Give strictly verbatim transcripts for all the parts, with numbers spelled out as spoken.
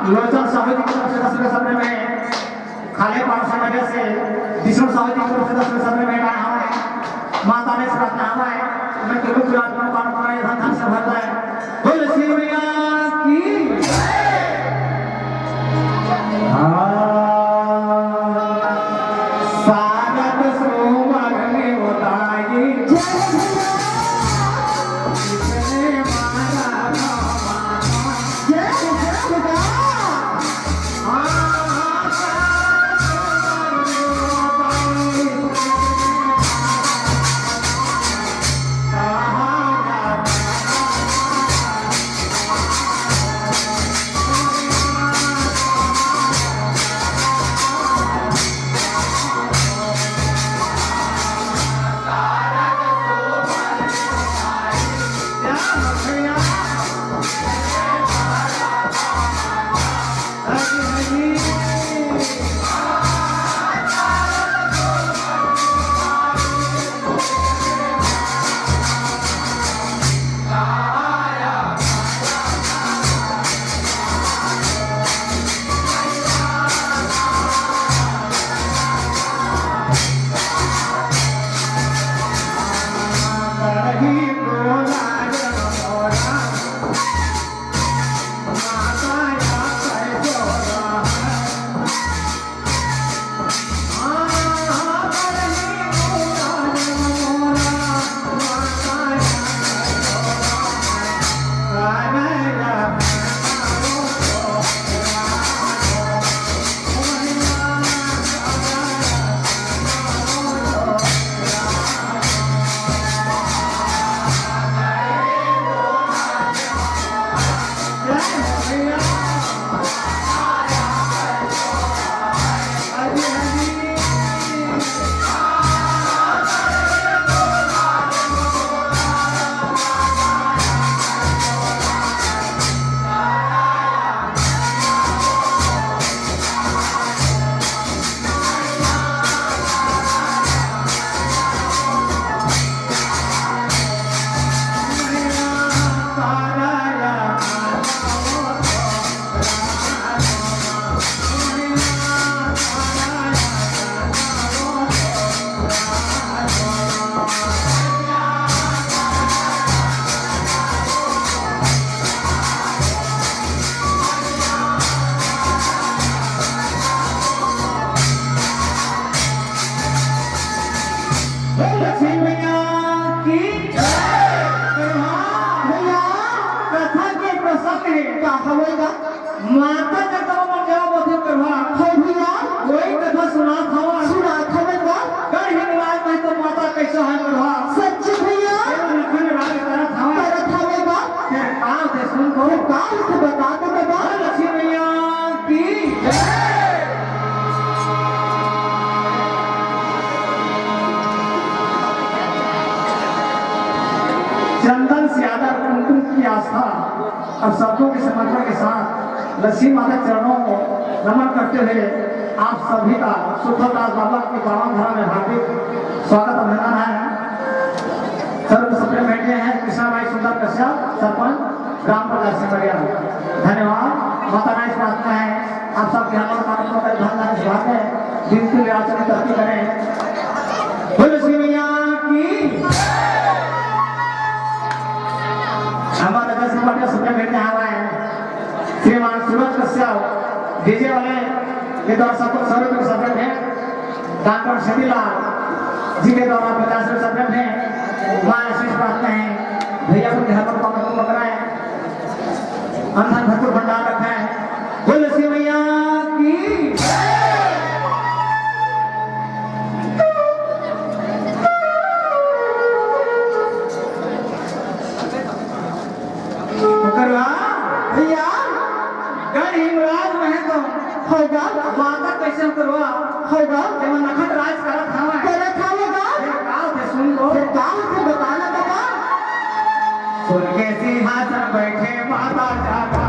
लोचन साहू जी की तरफ से दस रुपये सपने में, खाले पाँच सौ वजह से विष्णु साहू जी की तरफ से दस रुपये सपने में आए हमारे। माता ने प्रार्थना हमारे, मैं केवल गुलाब को पान कराए, धन धन से भर जाए। बोल श्री मैया की। हाँ। सारद सुमन उदाई। जय हो। बोल लक्ष्मी मैया की जय। भैया, कथा के प्रसंग हे। का हवय गा? माता जगदम्बा मन जब होथे करवा। हो भैया। कोई कथा सुनात हवा। सुनात हवय गा? गढ़ हिंगलाज में तो माता कैसे है करवा। सच भैया। केवल लखन राग करत हवा। करत हवय गा? फिर का होथे सुन तो। फिर का होथे बता तो बाबा। बोल लक्ष्मी मैया की जय। चंदन से आदर, कुमकुम की आस्था और शब्दों के समर्पण के साथ लक्ष्मी माता के चरणों को नमन करते हुए आप सभी का सुखदास बाबा के पावन धारा में हार्दिक स्वागत, अभिनंदन है। सर्व सप्रेम भेंटे हैं कृष्णा भाई सुंदर कश्यप, सरपंच ग्राम प्रकाश सिमरिया। धन्यवाद। माता रानी से प्रार्थना है, आप सब के हमारे कार्यक्रम का धन धान सुहाग है, बिल्कुल आचरण तरक्की करें। बोलो श्री मैया की। हमारे दस पार्टी सुनने बैठे आ रहे हैं। श्रीमान सूरज कश्यप डीजे वाले के द्वारा सबको सौ रुपये सब्जेक्ट है। डॉक्टर शक्तिलाल जी के द्वारा पचास रुपये सब्जेक्ट है। माँ आशीष प्राप्त है। भैया को घर पर पकड़ पकड़ा है। अंधन भरपूर भंडार रखा है। बोल श्री मैया की। ओकर बाद भैया, गढ़ हिंगलाज में है तो होगा। माता कैसे करवा होगा। जेमा नखट राज करत हवय। करत हवय गा। ये का होथे सुन लो। ये का होथे बता ना बाबा। सुन के सिंहासन बैठे माता जागा।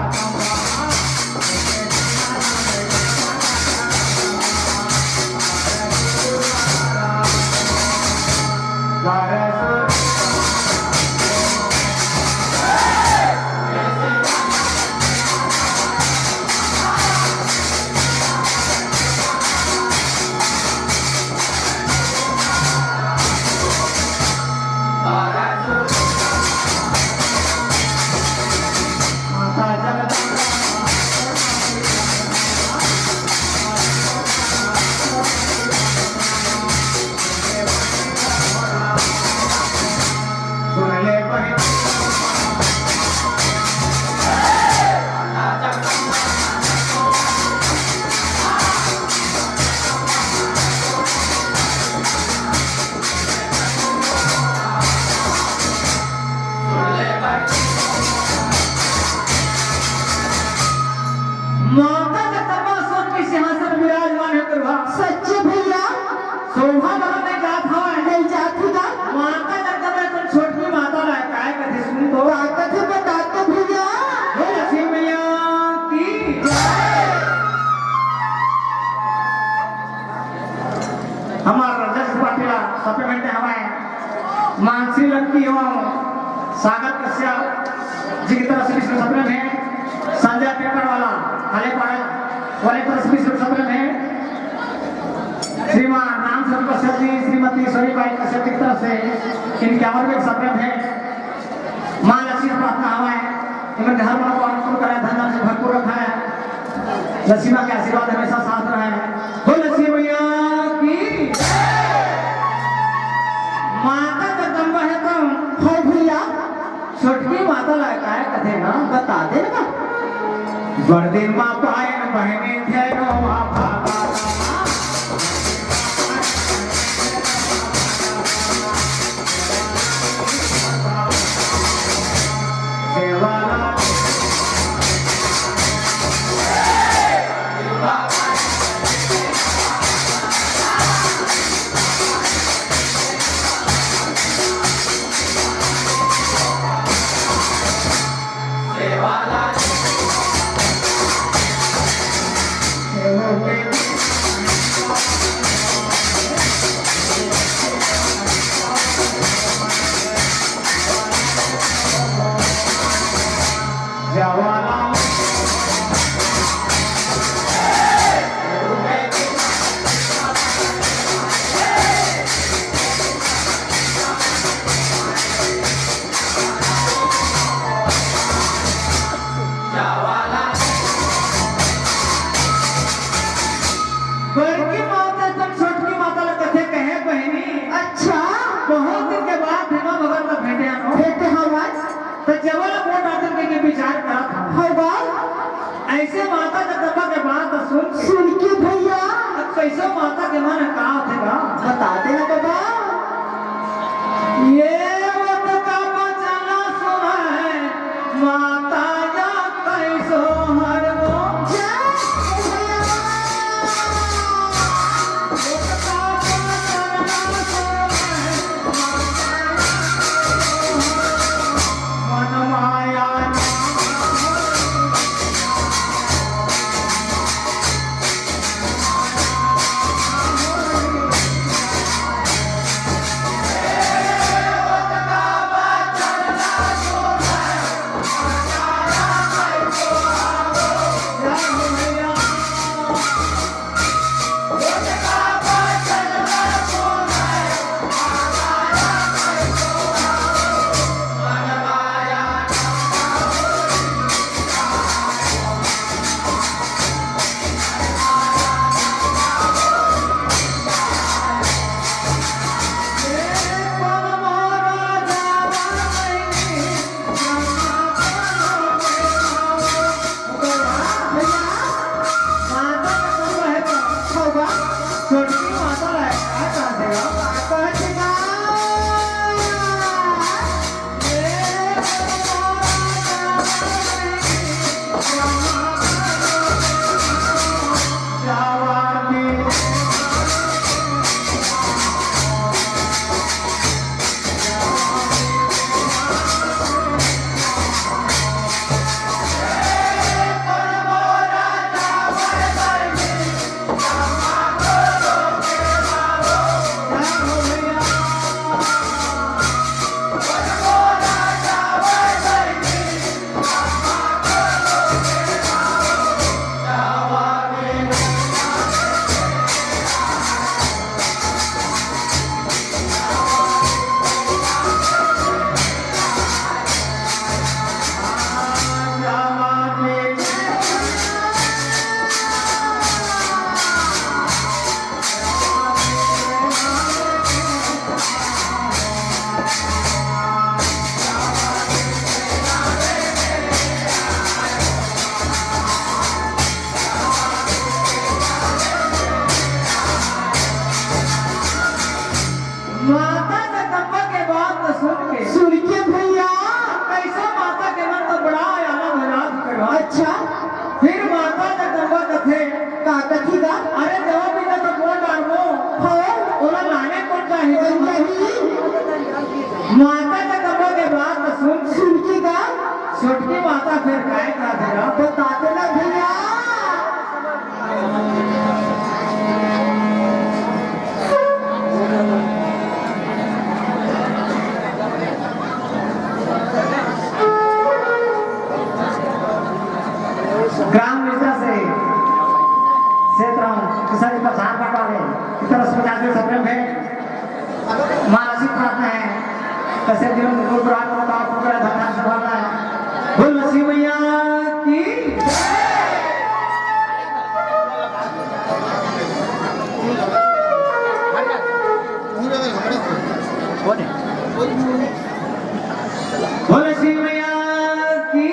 माता जगदम्बा सोन के सिंहासन विराजमान हे प्रभा। सच्चे भैया। शोभा बरन नइ जात हवय। नइ जात हे का? माता जगदम्बा तुम छोटकी माता ला काय कथे सुन तो। का कथे बता तो भैया। बोल लक्ष्मी मैया की जय। हमार रजत पाटिल सप्लीमेंट हवय। मानसी लक्की एवं सागर कश्यप जी की तरफ से विशेष सप्लीमेंट हे। संजय ट्रैक्टर वाला खाले पाड़ा वाले तरफ से विशेष सप्लीमेंट हे। श्रीमान राम स्वरूप कश्यप जी, श्रीमती सोनी बाई कश्यप जी की तरफ से इनके और भी सप्लीमेंट हे। माँ लक्ष्मी का प्रार्थना हवय, एमन के हर मनोकामना पूर्ण करे, धन धान्य से भरपूर रखय। लक्ष्मी माँ के आशीर्वाद हमेशा साथ रहय। बोल लक्ष्मी मैया की। माता जगदम्बा हे त। हो भैया। छोटकी माता ला काय कथे ना, बता दे ना। बड़ दिन मा पायन बहिनी, धैरो मा भागा। बड़की माता जब छोटकी माता ला कथे, कहे बहिनी। अच्छा। बहुत दिन के बाद भीमा भगत ला भेंटे हन। भेंटे हवय। त जवल मोट आदमी के विचार करत हवय। हव बाल। ऐसे माता जगदम्बा के बात सुन के। सुन के भैया। अब कैसे माता के मन का होथे गा? बता दे ना बाबा। ये मत का बचन सुनय, माता या कैसो हर वो। जय भैया। मत का बचन सुनय, माता या कैसो हर वो। मन माया माता जगदम्बा कथे। का कथे गा? अरे, जवान बेटा तो कौन डारबो? हाँ। ओला लाने कौन चाही? कौन चाही? माता जगदम्बा के बात तो सुन। सुन के गा? छोटकी माता फिर काय कथे गा? बता देना भैया। ग्राम विस्तार से क्षेत्र हम कुशल जी प्रसाद बंटवारे इतर अस्पताल से सत्रह में मानसिक प्रार्थना है। कश्यप जी उनको प्रार्थना का पूरा धरना से भरना है। बोल लक्ष्मी मैया की। बोले श्री मैया की।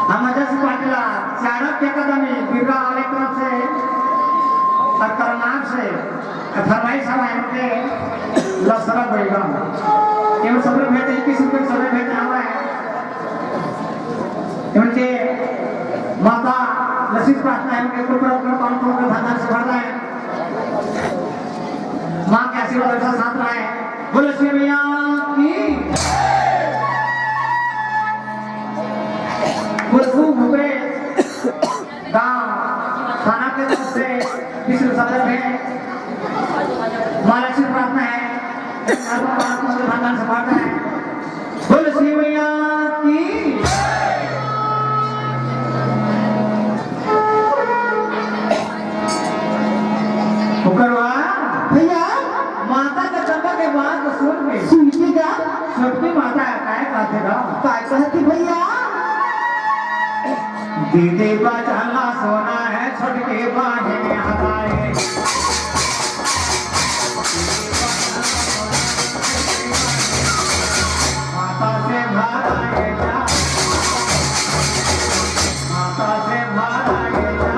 हम अजय सिंह पाटिल, चाणक्य अकादमी बिर्रा वाले तरफ से और करनाल से फरमाइश हवा है उनके लसरा बैगन। ये सब भेंट इक्कीस रुपये सब भेंट आवा है। उनके माता लक्ष्मी प्रार्थना है, उनके ऊपर अपना पाँच सौ रुपये धन से भर रहे हैं। माँ के आशीर्वाद हमेशा साथ रहे। बोलो श्री मैया की। बोलो भूपेश गांव थाना के तरफ से विश्व सदन है। माँ लक्ष्मी प्रार्थना है। आपको पाँच सौ रुपये धन से भर रहे हैं। बोल श्री मैया की। ओकर बाद भैया, माता के तंबा के बात सुन के सुन के गा? छोटकी माता काय कहथे गा? काय कहथे भैया? दीदी बचाला सोना है, छोटकी बाहिन हटाए। माता से भारा ये जा, माता से भारा ये जा।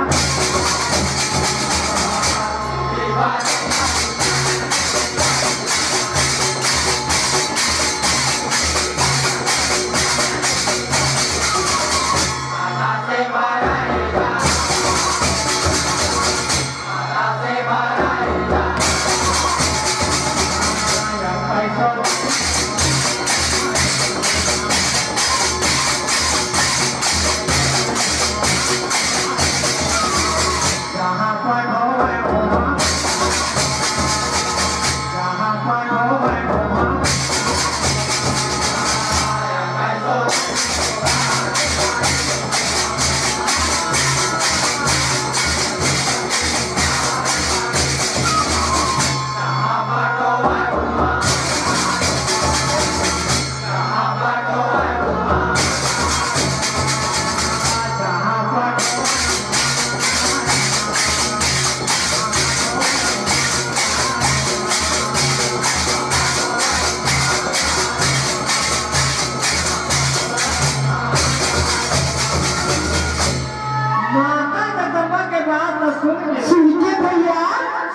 माता जगदम्बा के बात ल सुन के सुन के भैया।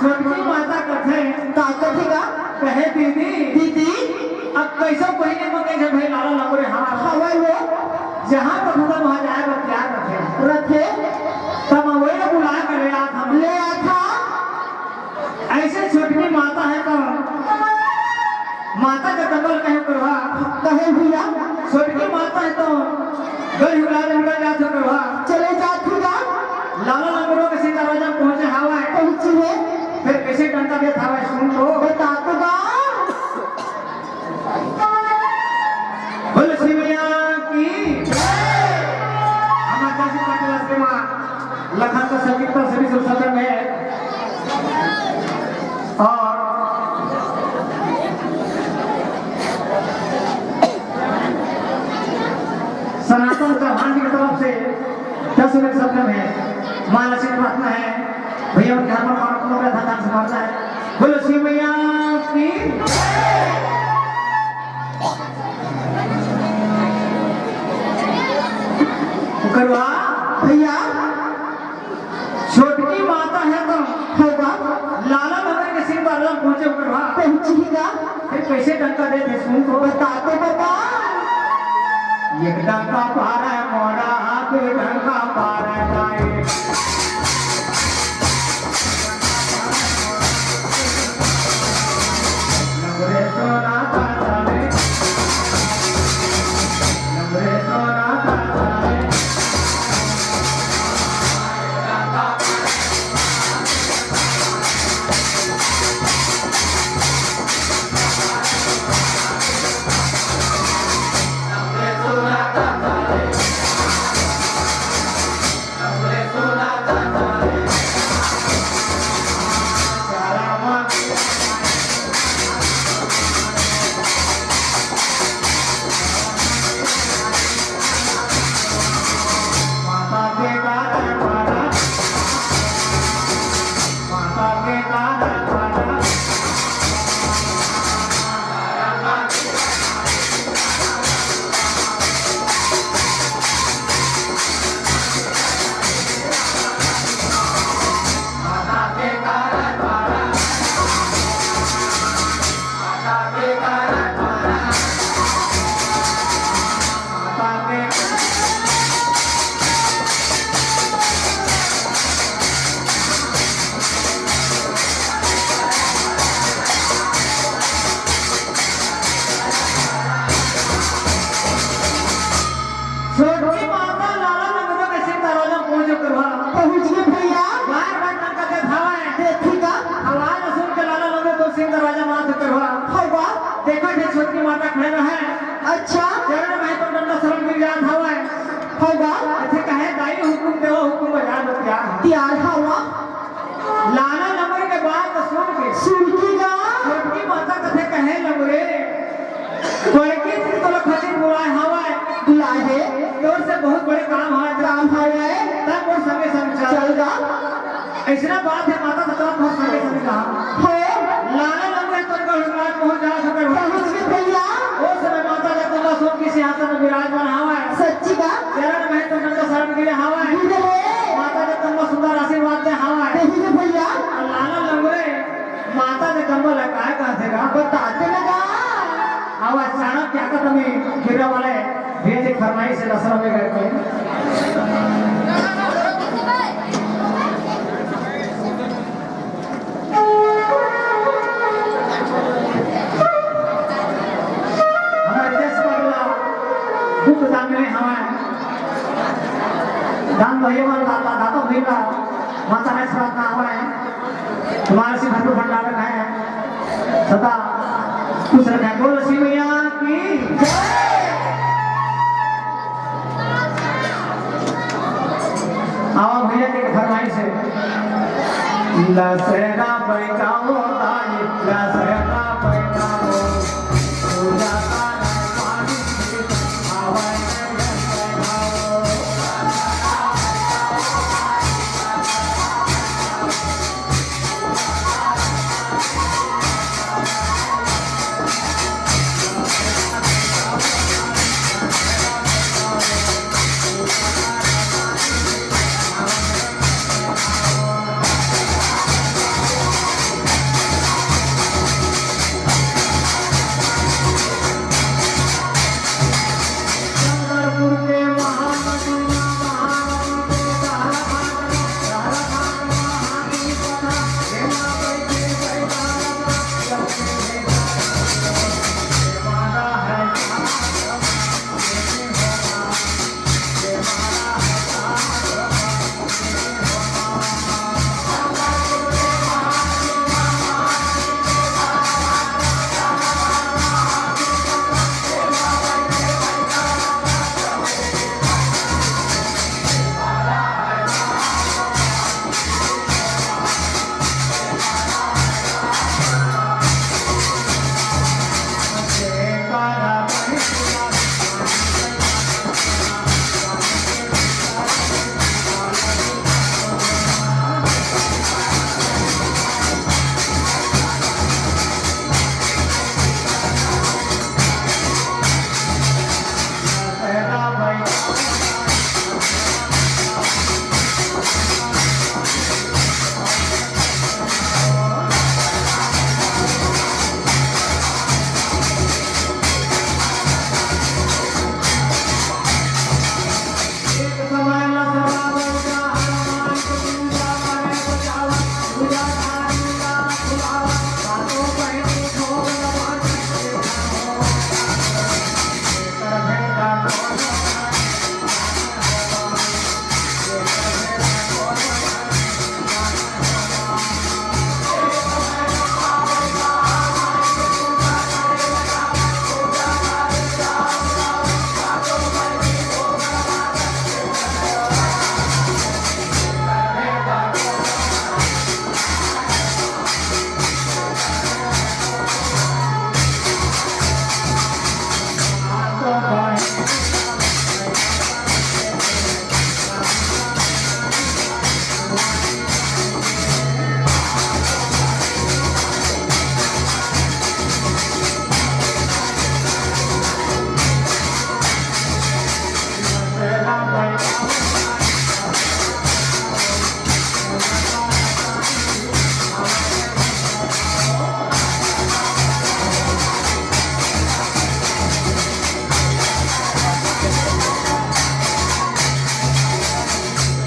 छोटकी माता कथे। का कथे गा? कहे दीदी। दीदी। अब कैसो पहिली म कहे भाई लाला लंगोरे हमार हवय वो। जहाँ पर होता वहाँ जाए बर तैयार रथे। रथे। तब वही ला बुला कर ले आत हम। ले आत हम। ऐसे छोटकी माता है तो माता के तंबा ल कहे करवा। कहे भैया। छोटकी माता है तो गल हुला दे निकल जात हो करवा। चले जात हो गा। लाला लंगोरो के सीता राजा पहुँचे हवा है। पहुँचे है। फिर कैसे डंका देत हवा है सुन तो। बता तो गा। बोल श्री मैया की। हमारे जैसे पटना से माँ लखन का संगीत का सभी सुर सदन है। और सनातन चौहान जी की तरफ से दस मिनट सत्र में माँ लक्ष्मी प्रार्थना है। भैया उनके हाथ में पाँच सौ रुपया धन से भरता है। बोलो श्री मैया की। करवा भैया। छोटकी माता है तो होगा। लाला नगर के सिंह बारला पहुंचे करवा। पहुंची गा। फिर कैसे डंका दे दे सुन तो। बता तो बता। एक डंका पारे मोरा, दू डंका पारे जाए। नमरे सोना का चाले, नमरे सोना का चाले। छोटकी माता लाला लंगड़ो के सिंह दरवाजा पहुंच के करवा। पहुंच के भैया। बार बार टंका के धावा है। देखी का? आवाज सुन के लाला लंगड़ो तो सिंह दरवाजा माथ करवा। हवा। देखा थे छोटकी माता खड़े रहे। अच्छा। चरण में तो डंडा शरण गिर जात हवा है। हवा। ऐसे कहे दाई हुकुम देवा हुकुम बजा दो क्या? तैयार हवा। लाला लंगड़े के बात सुन के। सुन के का? छोटकी माता कथे कहे लंगड़े। बड़की जी तोला खातिर बुलाए हवय। बुलाए हे। तोर से बहुत बड़े काम हवय। काम हवय। तब मोर संगे संग चल। चल गा। अइसना बात हे, माता से तब मोर संगे संग चल। हो। लाला लंगड़े तोर गढ़ राज पहुंच जा सकत हो। पहुंच के भैया। ओ समय माता जगदम्बा सोन के सिंहासन में विराजमान हवय। सच्ची बात। चरण में तो नंद शरण गिरे हवय। गिरे हे। माता जगदम्बा सुंदर आशीर्वाद दे हवय। देही रे भैया। अउ लाला लंगड़े माता के कंबल है, काय कहा थे गा? बताते ना गा। अब अचानक क्या कहता मैं, गिरने वाले भेज एक फरमाइश है, दसरा में करके। हमारे देश पर दुख दान मिले हमारे। दान भैया वाला दाता, दाता भैया, माता ने प्रार्थना हमारे। तुम्हारे से भरपूर भंडार रखा है, सदा खुश रखा है। बोल लक्ष्मी मैया की जय। आवा भैया के फरमाइश है। दशहरा बैठाओ दाई, दशहरा बैठाओ, पूजा पाठ पानी आवा।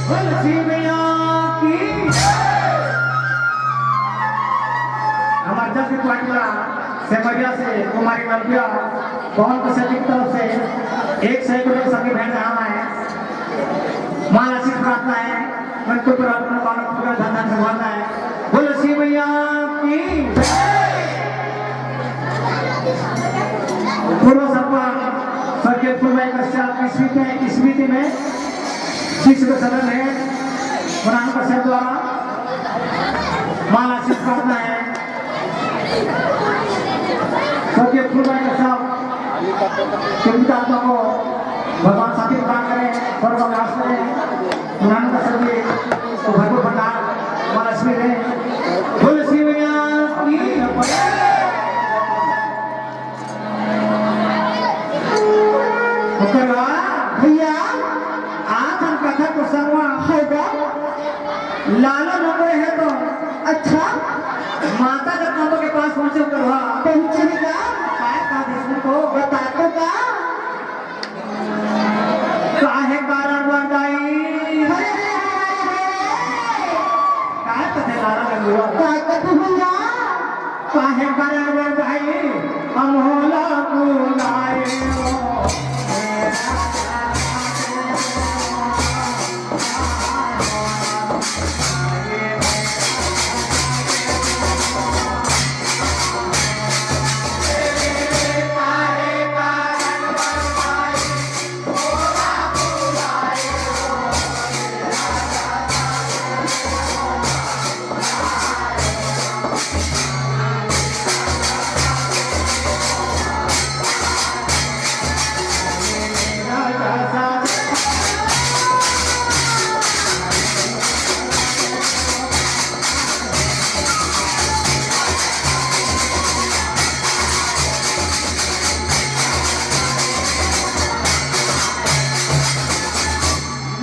बोल शिव मैया की। हमारे जस पाटिला सेमरिया से कुमारी लंबिया पवन कश्यप की तरफ से एक सौ एक रुपये सबके भेंट रहा है। माँ आशीष प्रार्थना है, मन को पूरा अपना पालन पूरा धन धन संभालना है। बोलो शिव मैया की। पूर्व सरपंच स्वर्गीय फूलबाई कश्यप की स्मृति, स्मृति में शिष्य का सदन है, प्रधान कश्यप द्वारा माला से प्रार्थना है। स्वर्गीय फूलबाई कश्यप के पिता आत्मा को भगवान शांति प्रदान करें, स्वर्ग में वास करें। प्रधान कश्यप जी को भरपूर भंडार माला से मिले। बोल शिव मैया की। ओकर बाद भैया, आज हम कथा को संगवा होगा। लाला नंबर है तो अच्छा। माता जगदम्बा के पास पहुंचे ओकर बाद। पहुंचेगा। काय का विष्णु को बता तो का? काहे कारण बरदाई? काय कथे लाला नंबर? काय कथे भैया? काहे कारण बरदाई? हम होला बुलाए हो।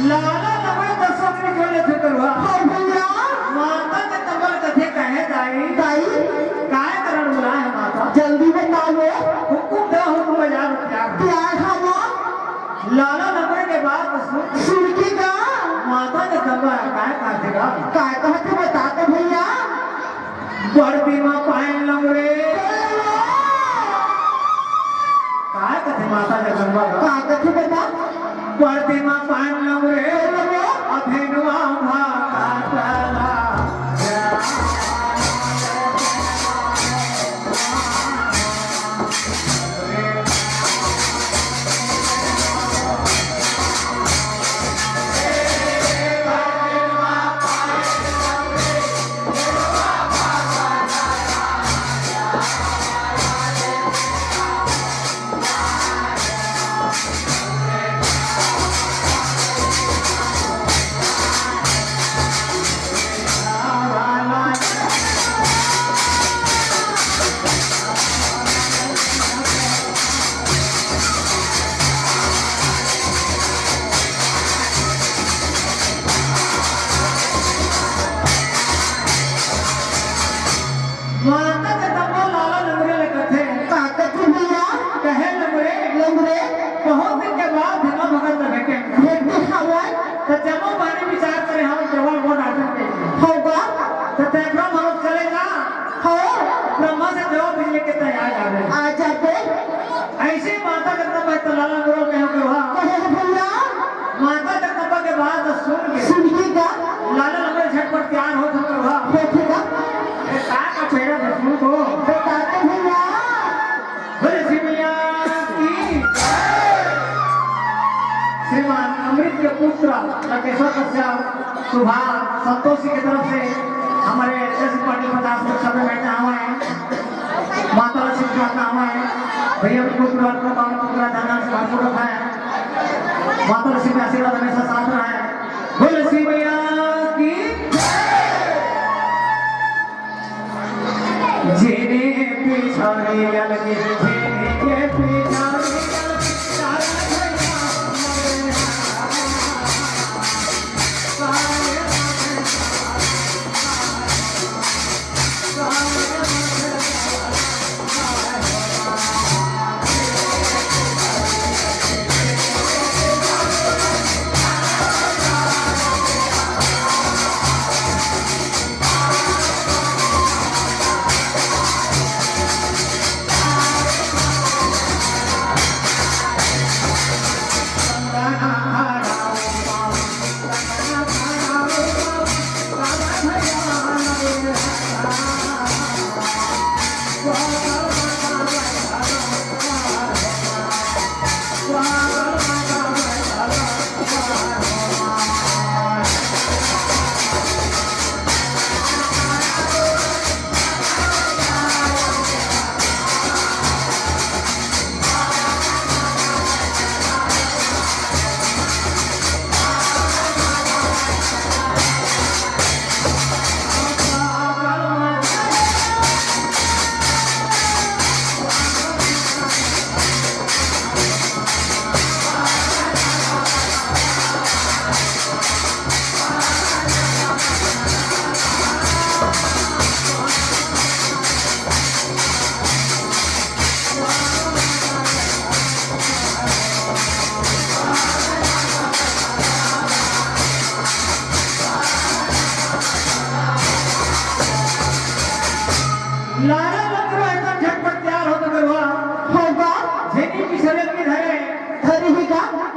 लाला नंबर दसों के जोड़े से करवा। हाँ भैया। माता के तमल कथे कहे दाई। दाई। काय कारण बुलाए है माता? जल्दी बताओ। हुकुम दे, हुकुम बजा प्यार। प्यार हवा। लाला नंबर के बात सुन। सुन के का? माता के तमल काय कहते का? काय कहते बता तो भैया। बड़ बीमा पाए लंगड़े। काय कथे माता जगदम्बा का? का कथे बता? परती मा पान लंगरे, अधेनुआ भा काटला। माता जगदम्बा लाला लंगरे ले कथे। का कथे भैया? कहे लंगरे। लंगरे। बहुत दिन के बाद भीमा भगत से भेंटे। भेंटे हवय। त जम्मो बानी विचार करे हम जवाब वो नाटक के। होगा। त तेकरा हम चले जा। हो। ब्रह्मा से जवाब मिलने के तैयार आ रहे। आ जाते। ऐसे माता जगदम्बा तो लाला लंगरे कहे के हुआ। कहे भैया। माता जगदम्बा के बात सुन के। सुन के का? लाला लंगरे झटपट तैयार हो चुका हुआ। बैठेगा। ए, का का फेरा था सुन को। बताते भैया। बोले श्री मैया की। श्रीमान अमृत के पुत्र लंकेश्वर कश्यप सुभाष संतोषी की तरफ से हमारे जैसे पाटिल पचास लोग सब बैठे हुए हैं। माता लक्ष्मी प्रार्थना हुआ है। भैया भी पुत्र आपको बाल पुत्र दादा से भरपूर रखा है। माता लक्ष्मी का आशीर्वाद हमेशा साथ रहा है। बोले श्री मैया की। जेने पिछड़ियल के, जेने के पिछड़ियल के, लारा लकड़ो एकदम झटपट तैयार होता गरवा। होगा। जेनी पिछले की धरे। धरी ही का?